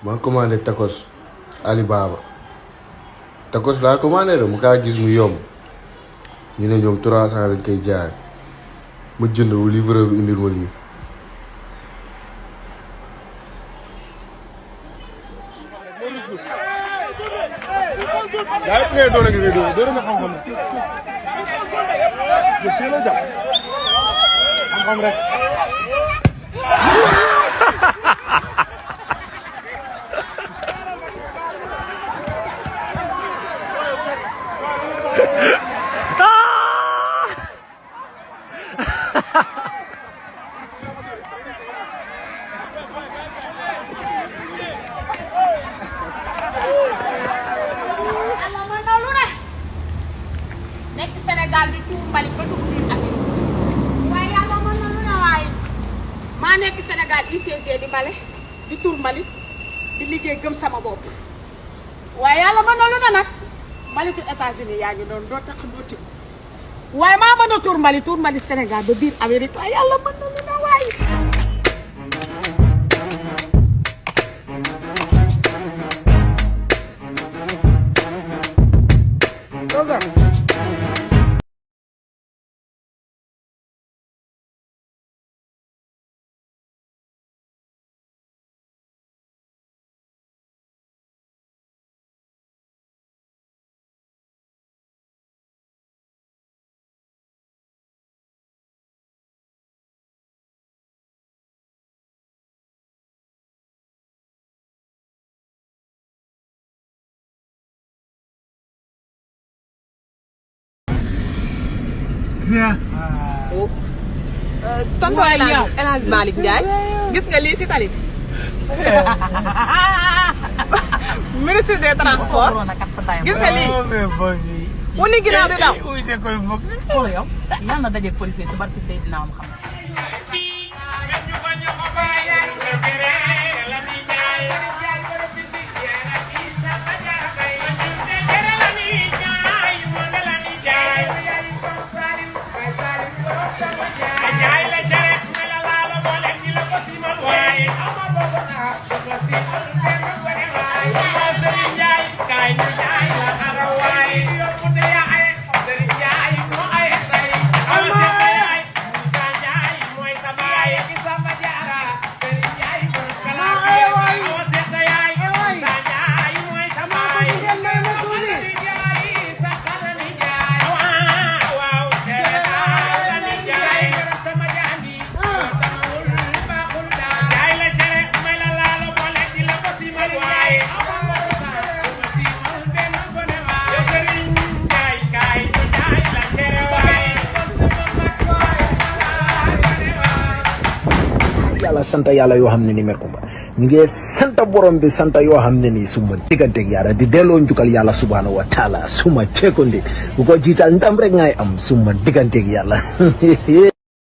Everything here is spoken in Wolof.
ma commandé tacos Alibaba tacos laa commandé de mu kaa gis mu yomb ñu ne ñoom 300 lañ koy jaay ma jënd wu livreur bi indil ma lii. nekk Sénégal di tuur mbalit ba dugg biir Afrique waaye yàlla mën na lu ne waaye maa nekk Sénégal ICC di bale di tuur mbalit di liggéey gëm sama bopp waaye yàlla mën na lu ne nag mbalitu États-Unis yaa ngi doon doo tax doo tib waaye maa mën a tuur mbalit Sénégal ba biir Amérique waaye yàlla mën na lu ne waaye tonton El Hadj Malick Ndiaye gis nga lii si tali ministre des transports gis nga lii wu ni ginnaaw di daw yow yal na daje policier ci barke Seydina Muhammad santa yàlla yoo xam ne ni mer kumba ñu ngi santa borom bi santa yoo xam ne ni suma digganteeg yàlla di delloo njukkal yàlla subhanahu wa taala suma ceekondi bu ko jiital ndam rek ngay am suma digganteeg yàlla